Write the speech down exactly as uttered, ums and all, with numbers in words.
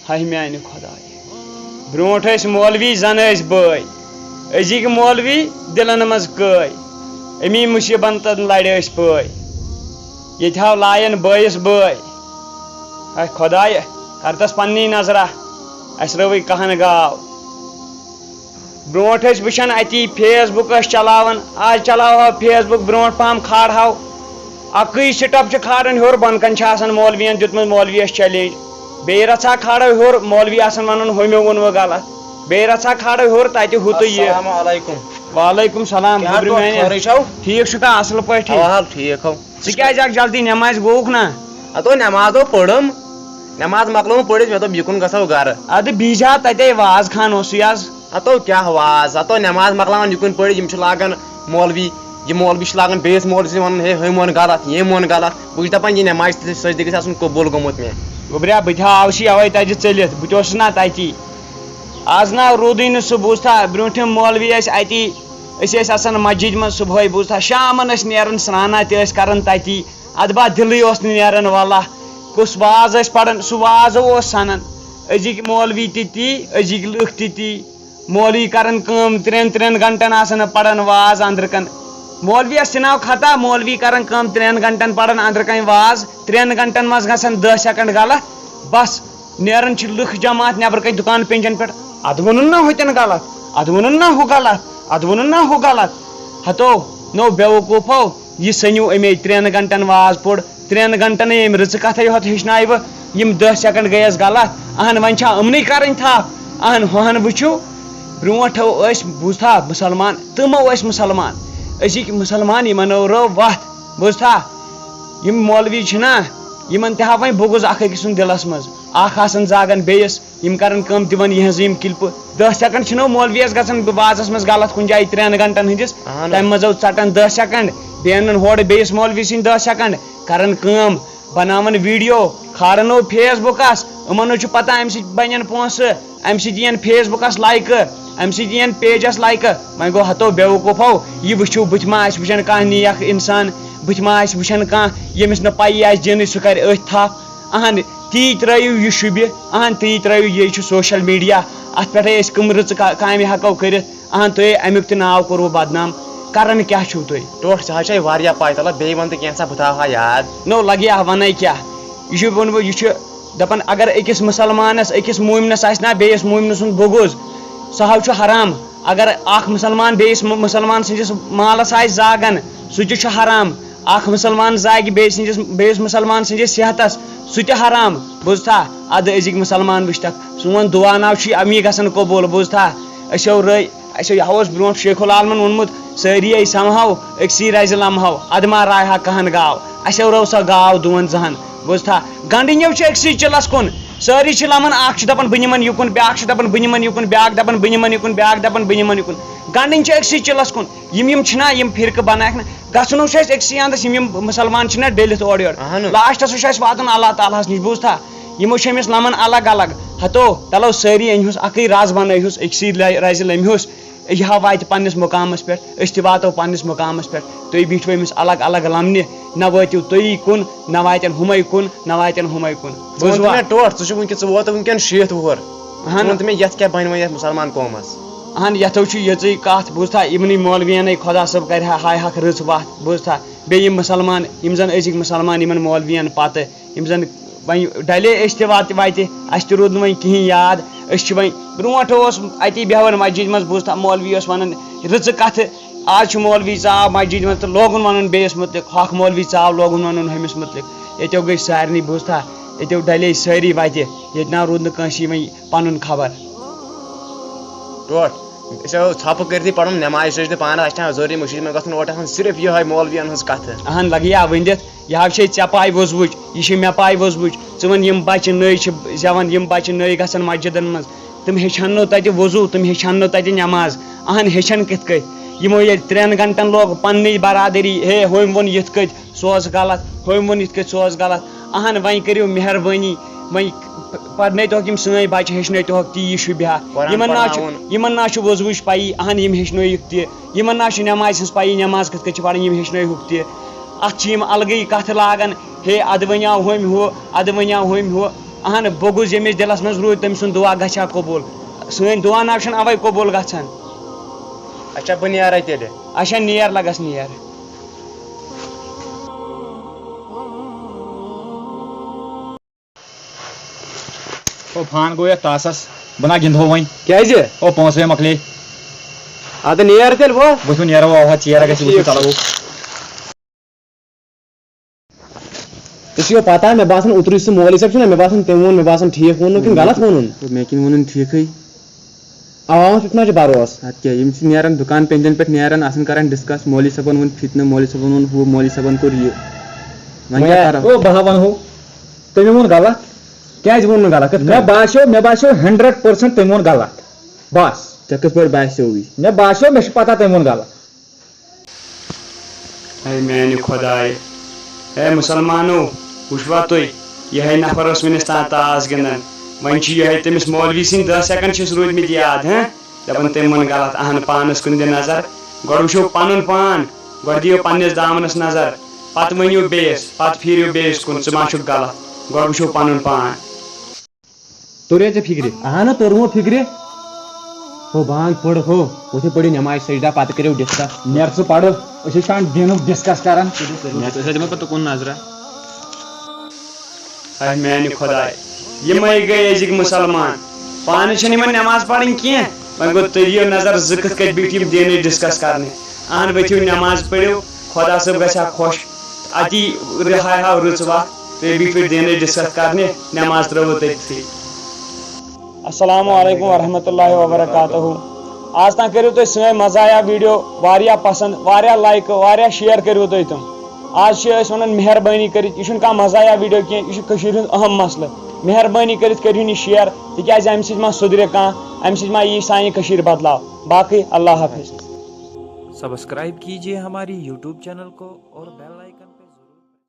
ہاے میانہِ خۄدایہِ۔ برونٛٹھ ٲسۍ مولوی زن ٲسۍ بٲے، أزِکۍ مولوی دِلن منٛز کٲے۔ امی مُصیٖبتن لڑِ أسۍ پٲے، ییٚتہِ ہاو لایَن بٲیِس بٲے۔ ہاے خۄدایہِ، کر تس پننی نظرا، اسہِ رٲوٕے کہن گاو۔ برونٛٹھ ٲسۍ وٕچھان اتی فیس بُک ٲسۍ چلاوان، آز چلاوہو فیس بُک، برونٛٹھ پہم کھالہو اکٕے سٹپ چھُ کھالان ہیوٚر، بۄنہٕ کنہِ چھُ آسان مولوین دیُتمُت مولویس چیلنج، بیٚیہِ رژھا کھالو ہیوٚر، مولوی آسان ونان ہُمہِ ووٚنوٕ غلط، بیٚیہِ رژھا کھالو ہیوٚر تتہِ ہُہ تہٕ یہِ۔ السلام علیکم۔ وعلیکم السلام، کیٛاہ حال گوٚبرِ پٲٹھۍ، میانہِ۔ خٲرٕے چھو؟ ٹھیٖک چھُکھا، اصل پٲٹھۍ؟ اوا حال ٹھیٖک ہو۔ ژٕ کیٛازِ اکھ جلدی نٮ۪مازِ گوٚوُکھ نا؟ ہتو نٮ۪مازو پٔرٕم، نٮ۪ماز مۄکلٲوٕم پٔرِتھ، مےٚ دوٚپ یِکُن گژھو گرٕ۔ ادٕ بیٚیہِ جا تتے واز خان اوسُے از۔ ہتو کیٛاہ واز، ہتو نٮ۪ماز مۄکلاوان یِکُن پٔرِتھ، یِم چھِ لاگان مولوی، یہِ مولوی چھِ لاگان بیٚیِس مولوی سۭتۍ ونُن، ہے ہُمۍ ووٚن غلط، ییٚمۍ ووٚن غلط۔ بہٕ چھُس دپان یہِ نٮ۪ماز تہِ سجدٕ گژھِ آسُن قبول گوٚمُت مےٚ۔ گوٚبریا، بہٕ تہِ ہا آوسٕے اوے تتہِ ژٔلِتھ، بہٕ تہِ اوسُس نا تتی۔ از نا روٗدُے نہٕ سُہ، بوٗزتھا، برٛونٛٹھِم مولوی ٲسۍ اتی، أسۍ ٲسۍ آسان مسجد منٛز صبحٲے، بوٗزتھا، شامن ٲسۍ نیران سرٛانا تہِ ٲسۍ کران تتی۔ ادٕ با دِلٕے اوس نہٕ نیران، واللہ۔ کُس واز ٲسۍ پران، سُہ واز اوس سنان۔ أزِکۍ مولوی تہِ تی، أزِکۍ لُکھ تہِ تی۔ مولوی کران کٲم، ترٛٮ۪ن ترٛٮ۪ن گھنٹن آسان پران واز أنٛدرٕ کن۔ مولویس تہِ ناو خطا، مولوی کران کٲم، ترٛٮ۪ن گھنٹن پران أنٛدرٕ کنہِ واز، ترٛٮ۪ن گھنٹن منٛز گژھان دہ سیکنڈ غلط، بس۔ نیران چھِ لُکھ جماعت نیبرٕ کنہِ دُکان پینجن پٮ۪ٹھ، ادٕ ووٚنُن نا ہُتٮ۪ن غلط، ادٕ ووٚنُن نا ہُہ غلط، ادٕ ووٚنُن نا ہُہ غلط۔ ہتو، نو بیوقوفو، یہِ سٔنِو اَمے ترٛٮ۪ن گھنٹن واز پوٚر، ترٛٮ۪ن گھنٹن ییٚمۍ رٕژٕ کتھے یوت ہیٚچھنایہِ بہٕ، یِم دہ سیکنڈ گٔیس غلط۔ اہن، وۄنۍ چھا یِمنٕے کرٕنۍ تھپھ؟ اہن، ہُہن وٕچھِو، برونٛٹھ ٲسۍ، بوٗزتھا، مُسلمان، تِم ٲسۍ مُسلمان۔ أزِکۍ مُسلمان، یِمن رٲو وتھ، بوٗزتھا؟ یِم مولوی چھِنا، یِمن تہِ ہاو وۄنۍ بُغض اکھ أکۍ سُنٛد دِلس منٛز، اکھ آسان زاگان بیٚیِس۔ یِم کرن کٲم، دِوان یِہنٛزٕ یِم کلپہٕ۔ دہ سیکنڈ چھِنو مولویس گژھان وازس منٛز غلط کُنہِ جایہِ ترٛٮ۪ن گھنٹن ہٕنٛدِس، اہن۔ تمہِ منٛز ٲو ژٹان دہ سیکنڈ، بیٚیہِ انان ہورٕ بیٚیِس مولوی سٕنٛدۍ دہ سیکنڈ، کران کٲم، بناوان ویڈیو، کھالان او فیس بُکس۔ یِمن نہٕ چھُ پتہ امہِ سۭتۍ بنن پونٛسہٕ، امہِ سۭتۍ یِین فیس بُکس لایکہٕ، امہِ سۭتۍ یِین پیجس لایکہٕ۔ وۄنۍ گوٚو ہتو بیوقوفو، یہِ وٕچھِو، بٕتھِ ما آسہِ وٕچھان کانٛہہ نیک انسان، بٕتھِ ما آسہِ وٕچھان کانٛہہ، ییٚمِس نہٕ پَیی آسہِ دینٕچ، سُہ کرِ أتھۍ تھپھ۔ اہن، تی ترٲیِو یہِ شوٗبہِ، اہن، تی ترٲیِو، یہِ چھُ سوشل میڈیا، اتھ پٮ۪ٹھے أسۍ کٕم رٕژٕ کا-، کامہِ ہٮ۪کو کٔرِتھ۔ اہن، تُہۍ امیُک تہِ ناو کوٚروٕ بدنام، کران کیٛاہ چھِو تُہۍ؟ ٹوٹھ، ژےٚ حظ چھے واریاہ پَے، تَلہ بیٚیہِ وَن تہٕ کینٛژھا، بہٕ تھاوہا یاد۔ نو، لگہِ ہا وَنے کیٛاہ؟ یہِ چھُ ووٚنمُت، یہِ چھُ دَپان، اگر أکِس مُسلمانَس، أکِس مومنَس آسہِ نا بیٚیِس مومنہٕ سُنٛد بُغض، سُہ حظ چھُ حرام۔ اگر اکھ مُسلمان بیٚیِس مُ-، مُسلمان سٕنٛدِس مالَس آسہِ زاگان، سُہ تہِ چھُ حرام۔ اکھ مُسلمان زاگہِ بیٚیہِ سٕنٛدِس، بیٚیِس مُسلمان سٕنٛدِس صحتَس، سُہ تہِ حرام۔ بوٗزتھا؟ اَدٕ أزِکۍ مُسلمان وٕچھتَکھ، سون دُعا ناو چھُ اَمی گژھان قبوٗل۔ بوٗزتھا؟ أسۍ ہو رٲے، اَسہِ ہو، یہِ ہو اوس برونٛٹھ شیخ العالمن ووٚنمُت، سٲری ٲسۍ سمہو، أکسٕے رزِ لمہو، ادٕ ما رایہِ ہا کہن گاو۔ اَسہِ ہو رٲو سۄ گاو دُوَن زہن۔ بوٗزتھا؟ گنڈٕنۍ یو چھِ أکسٕے چِلس کُن۔ سٲری چھِ لمن، اکھ چھُ دپان بہٕ نِمن یُکُن، بیاکھ چھُ دپان بہٕ نِمن یُکُن، بیاکھ دپان بہٕ نِمن یُکُن، بیاکھ دپان بہٕ نِمن یُکُن۔ گنڈٕنۍ چھِ أکسٕے چِلس کُن۔ یِم، یِم چھِنہ، یِم فرقہٕ بناوکھ نہ۔ گژھُن چھُ اَسہِ أکسٕے اندس، یِم، یِم مُسلمان چھِنہ ڈٔلِتھ اورٕ یورٕ۔ اہن۔ لاسٹس چھُ اَسہِ واتُن اللہ تعالیٰ ہس نِش، بوٗزتھا؟ یِمو چھِ أمِس لمن الگ الگ۔ ہتو، چلو سٲری أنۍہوس اکٕے رز بنٲیہوس، أکسٕے لے-، رزِ لٔمہوس۔ یہِ ہا واتہِ پننِس مُقامس پٮ۪ٹھ، أسۍ تہِ واتو پننِس مُقامس پٮ۪ٹھ۔ تُہۍ بیٖٹھوٕ أمِس الگ الگ لمنہِ، نہ وٲتِو تُہی کُن، نہ واتن ہُمے کُن، نہ واتن ہُمے کُن۔ ژٕ وَن تہٕ بوٗزوا؟ مےٚ ٹوٹھ، ژٕ چھُکھ وٕنکیٚس، ژٕ ووتُکھ وٕنکیٚن شیٖتھ وُہُر۔ اہن۔ ژٕ وَن تہٕ مےٚ، یَتھ کیٛاہ بَنہِ وۄنۍ یَتھ مُسلمان قومَس؟ اہن، یَتھ حظ چھُ یِژٕے کَتھ، بوٗزتھا، یِمنٕے مولوِیَنٕے خۄدا صٲب کَرِ ہا، ہایہِ ہاکھ رٕژ وَتھ، بوٗزتھا۔ بیٚیہِ یِم مُسلمان، یِم زَن أزِکۍ مُسلمان یِمَن مولوِیَن پَتہٕ، یِم زَن وۄنۍ ڈَلے أسۍ تہِ وَتہِ وَتہِ، اَسہِ تہِ روٗد نہٕ وۄنۍ کِہیٖنۍ یاد۔ أسۍ چھِ وۄنۍ، برونٛٹھ اوس اَتی بیٚہوان مسجد منٛز، بوٗزتھا، مولوی اوس وَنان رٕژٕ کَتھٕ، آز چھُ مولوی ژاو مسجد منٛز تہٕ لوگُن وَنُن بیٚیِس مُتعلِق، ہۄکھ مولوی ژاو لوگُن وَنُن ہُمِس مُتعلِق۔ ییٚتیو گٔے سارنٕے، بوٗزتھا، ییٚتیو ڈَلے سٲری وَتہِ، ییٚتہِ نہ روٗد نہٕ کٲنٛسی وۄنۍ پَنُن خبر۔ ٹوٹھ، أسۍ آو ژھۄپہٕ کٔرتھٕے پَرُن نٮ۪مازِ سجدٕ پانَس، اَسہِ چھَنہٕ ضروٗری مٔشیٖد منٛز گژھُن، اورٕ آسان صرف یِہوٚے مولوِیَن ہٕنٛز کَتھٕ۔ اہن، لَگہِ یا ؤنِتھ، یہِ ہا چھے ژےٚ پاے ووٚزوٕچ، یہِ چھے مےٚ پاے ووٚزوٕچ، ژٕ وَن یِم بَچہٕ نٔے چھِ زٮ۪وان، یِم بَچہٕ نٔے گژھن مسجدن منٛز، تِم ہیٚچھن نہٕ تَتہِ وضوٗ، تِم ہیٚچھن نہٕ تَتہِ نٮ۪ماز۔ اہن، ہیٚچھن کِتھ کٔنۍ؟ یِمو ییٚلہِ ترٛٮ۪ن گھنٹن لوگ پننٕے برادری، ہے، ہُمۍ ووٚن یِتھ کٔنۍ، سُہ اوس غلط، ہُمۍ ووٚن یِتھ کٔنۍ، سُہ اوس غلط۔ اہن، وۄنۍ کٔرِو مہربٲنی، وۄنۍ پ-، پرنٲیتوکھ یِم سٲنۍ بچہِ، ہیٚچھنٲیتوکھ تی، یہِ شوٗبہِ ہا۔ قرآن یِمن نہ چھُ، پرناوُن۔ یِمن نہ چھُ وضوٗہٕچ پَیی، اہن، یِم ہیٚچھنٲیِکھ تہِ۔ یِمن نہ چھُ نٮ۪مازِ ہٕنٛز پَیی، نٮ۪ماز کِتھ کٔنۍ چھِ پَرٕنۍ، یِم ہیٚچھنٲیہُکھ تہِ۔ اَتھ چھِ یِم الگٕے کَتھٕ لاگان، ہے، اَدٕ ؤنیو ہُمۍ ہُہ، اَدٕ ؤنیو ہُمۍ ہُہ۔ اہن، بوٚگُز ییٚمِس دِلس منٛز روٗد، تٔمۍ سُنٛد دُعا گژھِ ہا قبوٗل۔ سٲنۍ دُعا نہ چھُنہٕ اوے قبوٗل گژھان۔ اچھا، بہٕ نیرے تیٚلہِ۔ اچھا، نیر لگس نیر۔ او، فان گوٚو یتھ تاسس، بہٕ نا گِنٛدہو وۄنۍ۔ کیٛازِ؟ او، پونٛسہٕ وے مۄکلے۔ اَدٕ نیر تیٚلہِ وۄنۍ۔ بہٕ چھُس نیرو، اوا، ژیر گژھِ، وٕچھو، ٹھیٖک چھُ۔ چلو۔ ژےٚ چھُے یہِ پتہ، مےٚ باسان، اوترٕ یُس سُہ مولوی صٲب چھُنہ، مےٚ باسان، تٔمۍ ووٚن، مےٚ باسان، ٹھیٖک ووٚنُن کِنہٕ غلط ووٚنُن؟ مےٚ کِنۍ ووٚنُن ٹھیٖکھٕے۔ عوامس پٮ۪ٹھ ما چھُ بھروسہٕ؟ اَدٕ کیٛاہ، یِم چھِ نیران دُکان پٮ۪نٛجن پٮ۪ٹھ نیران، آسان کران ڈسکس، مولوی صٲبن ووٚن فِتنہٕ، مولوی صٲبن ووٚن ہُہ، مولوی صٲبن کوٚر یہِ۔ وۄنۍ کیٛاہ وۄنۍ کرو؟ او، بہٕ ہا ونہو، تٔمۍ ووٚن غلط۔ کیٛازِ ووٚن نہٕ غلط؟ کِتھ مےٚ کٔنۍ؟ باسیو، مےٚ باسیو ہنڈرڈ پٔرسنٹ تٔمۍ ووٚن غلط۔ بس۔ ژےٚ کِتھ پٲٹھۍ باسیووُے؟ مےٚ باسیو، مےٚ چھُ پتہ تٔمۍ ووٚن غلط۔ اے میانہِ خۄدایہِ، اے مُسلمانو، وٕچھوا تُہۍ، یِہے نفر اوس وٕنِس تام تاس گِنٛدان، وۄنۍ چھِ یِہے تٔمِس مولوی سٕنٛدۍ دَہ سیکنڈ چھِس روٗدۍمٕتۍ یاد، ہہ؟ دَپان تٔمۍ ووٚن غلط، اہن پانس کُن دِ نظر، گۄڈٕ وٕچھو پنُن پان، گۄڈٕ دِیِو پننِس دامنس نظر، پتہٕ ؤنِو بیٚیِس، پتہٕ پھیٖرِو بیٚیِس کُن، ژٕ ما چھُکھ غلط، گۄڈٕ وٕچھو پنُن پان۔ توٚریا ژےٚ فِکرِ؟ اہنُو، توٚرمو فِکرِ۔ ہو بانگ پٔر ہو، وۄتھِو پٔرِو نماز سجدہ، پتہٕ کٔرِو ڈسکس۔ نیر ژٕ پرو، أسۍ چھِ شام دینُک ڈسکس کران۔ مےٚ تہِ ٲسۍ دِوان پتہٕ کُن نظرہ۔ اے میانہِ خۄداے، یِمے گٔے أزِکۍ مُسلمان۔ پانہٕ چھِنہٕ یِمن نماز پرٕنۍ کینٛہہ، وۄنۍ گوٚو تُہۍ دِیِو نظر زٕ کِتھ کٔنۍ بیٖٹھۍ یِم دینٕچ ڈسکس کرنہِ۔ اہن، ؤتھِو نماز پٔرِو، خۄدا صٲب گژھِ ہا خۄش۔ اتی رہاے ہاو رٕژ وتھ، تُہۍ بیٖٹھۍ پٲٹھۍ دینٕچ ڈسکس کرنہِ، نماز ترٲوٕو تٔتتھٕے۔ السلام علیکم ورحمۃ اللہ وبرکاتہ۔ آز تام کٔرِو تُہۍ سٲنۍ مزاحیہ ویڈیو واریاہ پسند، واریاہ لایکہٕ، واریاہ شیئر کٔرِو تُہۍ تِم۔ آز چھِ أسۍ ونان مہربٲنی کٔرِتھ، یہِ چھُنہٕ کانٛہہ مزاحیہ ویڈیو کینٛہہ، یہِ چھُ کٔشیٖرِ ہُنٛد اہم مسلہٕ۔ مہربٲنی کٔرِتھ کٔرِو یہِ شیئر، تِکیازِ امہِ سۭتۍ ما سُدرِ کانٛہہ، امہِ سۭتۍ ما یی سانہِ کٔشیٖرِ بدلاو۔ باقٕے اللہ حافظ۔ सब्सक्राइब कीजिए हमारी यूट्यूब चैनल को और बेल आइकन पे